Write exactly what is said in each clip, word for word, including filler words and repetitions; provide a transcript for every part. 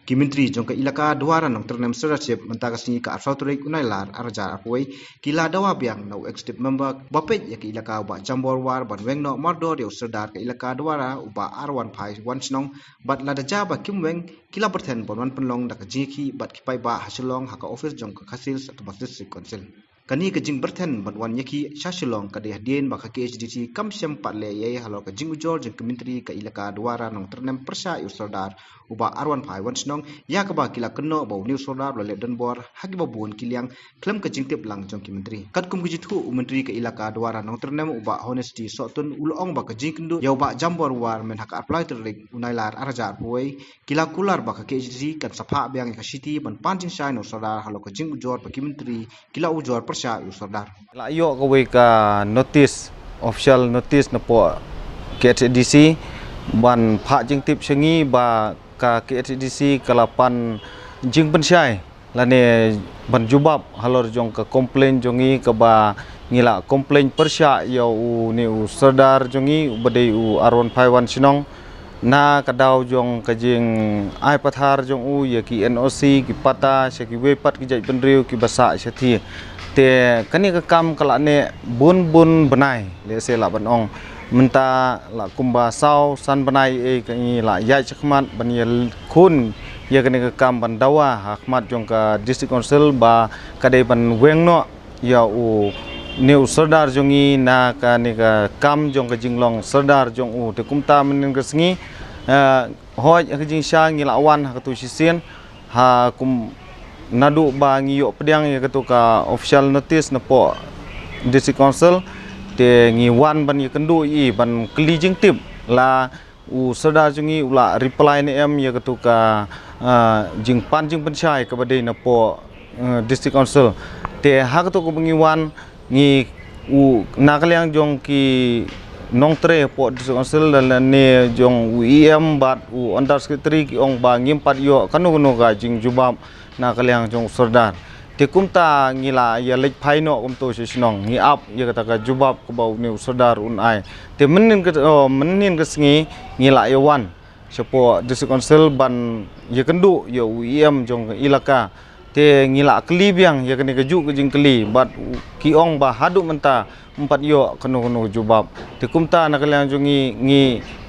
Ki myntri jong ka Elaka Dwara Nongtyrnem Sirdarship mynta ka sngi ka arphew tarik u Nailar arhajar arphew wei ki la dawa biang na u Executive Member ba peit ïa ka Elaka u Bah Jambor War ban weng noh mardor ïa u Sordar ka Elaka Dwara u Bah Arwan Phai Wanshnong, bad lada jia ba kim weng ki la pyrthen ban wan pynlong da ka jingïakhih bad ki paidbah ha Shillong ha ka office jong ka Khasi Hills Autonomous District Council. Kane ka jingpyrthen ban wan ïakhih sha Shillong ka dei hadien ba ka K H A D C kam shym pat leh ei ei halor ka jingujor jong ka myntri ka Elaka Dwara Nongtyrnem pyrshah ïa u Sordar u Bah Arwan Phai Wanshnong, ïa kaba ki la kynnoh ba une u Sordar u la leh donbor ha kiba bun ki liang khlem ka jingtip lang jong ki myntri. Katkum ka jingthoh u Myntri ka Elaka Dwara Nongtyrnem u Bah Honesty Sohtun u la ong ba ka jingkynduh ïa u Bah Jambor War mynta ka arphew lai tarik u Nailar arhajar arphew wei ki la kular ba ka K H A D C kan sa phah biang ïa ka shithi ban pan jingshai na u Sordar halor ka jingujor ba ki myntri ki la ujor pyrshah ïa u Sordar. La ïoh kawei ka notice, official notice napoh K H A D C ban phah jingtip sha ngi ba ka K H A D C ka la pan jingpynshai lane ban jubab halor jong ka complain jong ngi kaba ngi la complain pyrshah ïa une u Sordar jong ngi uba dei u Arwan Phai Wanshnong, na ka daw jong ka jingai pathar jong u ïa ki N O C, ki patta sha kiwei pat ki jaitbynriew kiba sah shathie. Te kane ka kam ka la neh bun bun bnai, lehse lah ban ong mynta la kumba saw san bnai ei ka ngi la ïaid shakhmat ban ïakhun ïa kane ka kam ban dawa ha khmat jong ka District Council ba ka dei ban weng noh ïa une u Sordar jong ngi na kane ka kam jong ka jinglong Sordar jong u. Te kumta mynnin ka sngi, eh, hooid ha ka jingshisha ngi la wan ha katu shisien, ha kum naduh ba ngi ïoh pdiang ïa katu ka official notice napoh District Council, te ngi wan ban ïakynduh ïa i ban kylli jingtip la u Sordar jong ngi u la reply ne em ïa katu ka, ah, jingpan jingpynshai kaba dei napoh, eh, District Council. Te ha katu kaba ngi wan ngi u na ka liang jong ki nongtrei hapoh District Council lane jong u E M bad u Under Secretary ki ong ba ngim pat ïoh kano kano ka jingjubab na ka liang jong u Sordar. Te kumta ngi la ïa leit phai noh kumto sha shnong, ngi ap ïa kata ka jubab kaba une u Sordar un ai. Te mynnin ka, oh, mynnin ka sngi ngi la ïa wan shapoh District Council ban ïakynduh ïa u E M jong ka Elaka. Te ngi la kylli biang ïa kane kajuh ka jingkylli bad ki ong ba haduh mynta ym pat ïoh kano kano jubab. Te kumta na ka liang jong ngi ngi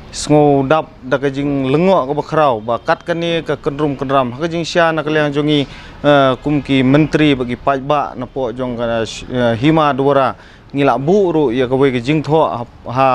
sngewdap da ka jinglyngngoh kaba khraw ba kat kane ka kynrum kynram ha ka jingshisha na ka liang jong ngi, eh, kum ki myntri bad ki paidbah napoh jong ka, eh, Hima Dwara ngi la buh ruh ïa kawei ka jingthoh ha, ha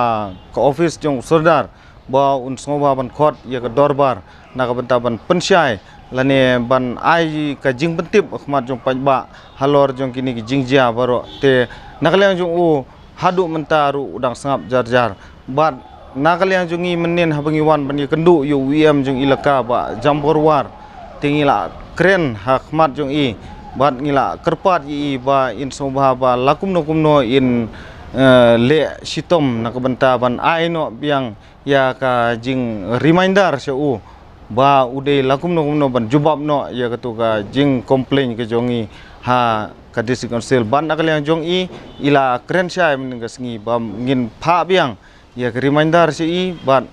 ka office jong u Sordar ba un sngewbha ban khot ïa ka dorbar na ka bynta ban pynshai lane ban ai ka jingpyntip ha khmat jong paidbah halor jong kine ki jingjia baroh. Te na ka liang jong u haduh mynta ruh u dang sngap jar jar bad na ka liang jong ngi mynnin haba ngi wan ban ïakynduh ïa u E M jong Elaka Bah Jambor War, te ngi la kren ha khmat jong i bad ngi la kyrpad ïa i ba in sngewbha ba la kumno kumno in, eh, leh shitom na ka bynta ban ai noh biang ïa ka jing reminder sha u ba u dei la kumno kumno ban jubab noh ïa katu ka jingcomplain ka jong i ha ka District Council. Bad na ka liang jong i i la kren shai mynnin ka sngi ba ngin phah biang ïa ka reminder sha i bad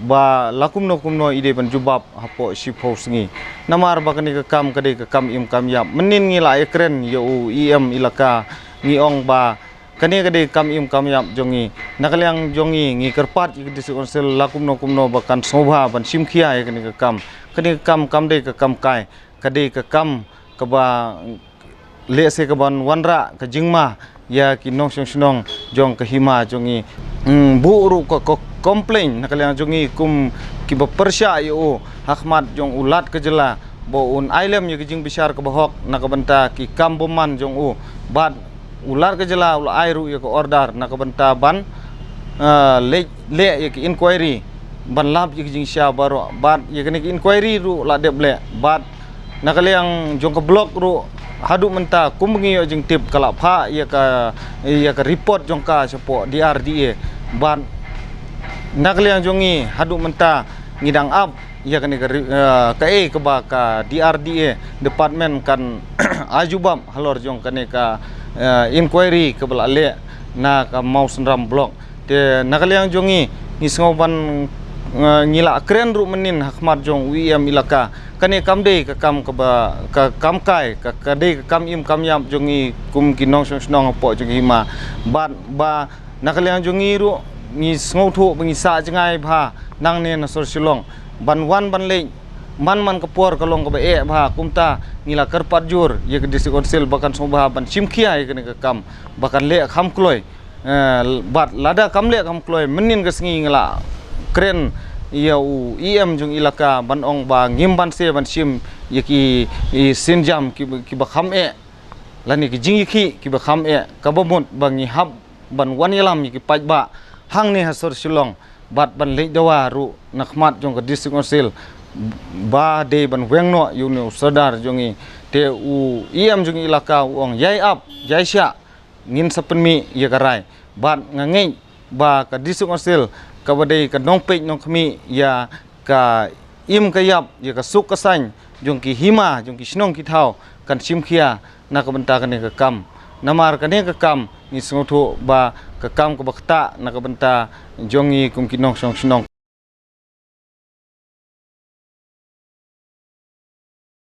ba la kumno kumno i dei ban jubab hapoh shiphew sngi. Namar ba kane ka kam ka dei ka kam im kam ïap. Mynnin ngi la ïakren ïa u E M Elaka, ngi ong ba kane ka dei kam im kam ïap jong ngi. Na ka liang jong ngi ngi kyrpad ïa ka District Council la kumno kumno ba kan sngewbha ban shim khia ïa kane ka kam. Kane ka kam kam dei ka kam kai, ka dei ka kam kaba lehse kaban wanrah ka jingma ïa ki nongshong shnong jong ka hima jong ngi. Hmm, buh ruh ka, ka complain na ka liang jong ngi kum kiba pyrshah ïa u ha khmat jong u Lat ka jylla ba un ai lem ïa ka jingbishar kaba hok na ka bynta ki kam bymman jong u. Bad u Lat ka jylla u la ai ruh ïa ka order na ka bynta ban, ah, leh, leh ïa ka inquiry ban lap ïa ka jingshisha baroh bad ïa kane ka inquiry ruh la dep leh bad na ka liang jong ka block ruh haduh mynta kum ngi ïoh jingtip ka la phah ïa ka, ïa ka report jong ka shapoh D R D A bad na ka liang jong ngi haduh mynta ngi dang ap ïa kane ka ri-, eh, kaei kaba ka D R D A department kan ai jubab halor jong kane ka, eh, inquiry kaba la leh na ka Mawsynram block. Te na ka liang jong ngi ngi sngew ban, eh, ngi la kren ruh mynnin ha khmat jong u E M Elaka Kane kam dei ka kam kaba, ka kam kai, ka, ka dei ka kam im kam ïap jong ngi kum ki nongshong shnong hapoh jong ki hima. Bad ba na ka liang jong ngi ruh ngi sngewthuh ba ngi sah jngai bha nangne na sor Shillong ban wan ban leit man man ka por ka long kaba eh bha. Kumta ngi la kyrpad jur ïa ka District Council ba kan sngewbha ban shim khia ïa kane ka kam ba kan leh kham kloi. Eh, bad lada kam leh kham kloi mynnin ka sngi ngi la kren ïa u E M jong ilaka ban ong ba ngim banse ban shim ïa ki, i, sienjam ki, kiba kham eh lane ki jingïakhih kiba kham eh, kaba mut ba ngi hap ban wan ïalam ïa ki paidbah hangne ha sor Shillong bad ban leit dawa ruh na khmat jong ka District Council ba dei ban weng noh ïa une u sordar jong ngi. Te u E M jong ilaka u ong ïai ap ïai shah, ngin sa pynmih ïa ka rai. Bad nga ngeit ba ka District Council kaba dei ka nongpeit nongkhmih ïa ka im ka ïap, ïa ka suk ka saiñ jong ki hima, jong ki shnong ki thaw kan shim khia na ka bynta kane ka kam. Namar kane ka kam ngi sngewthuh ba ka kam kaba ktah na ka bynta jong ngi kum ki nongshong shnong.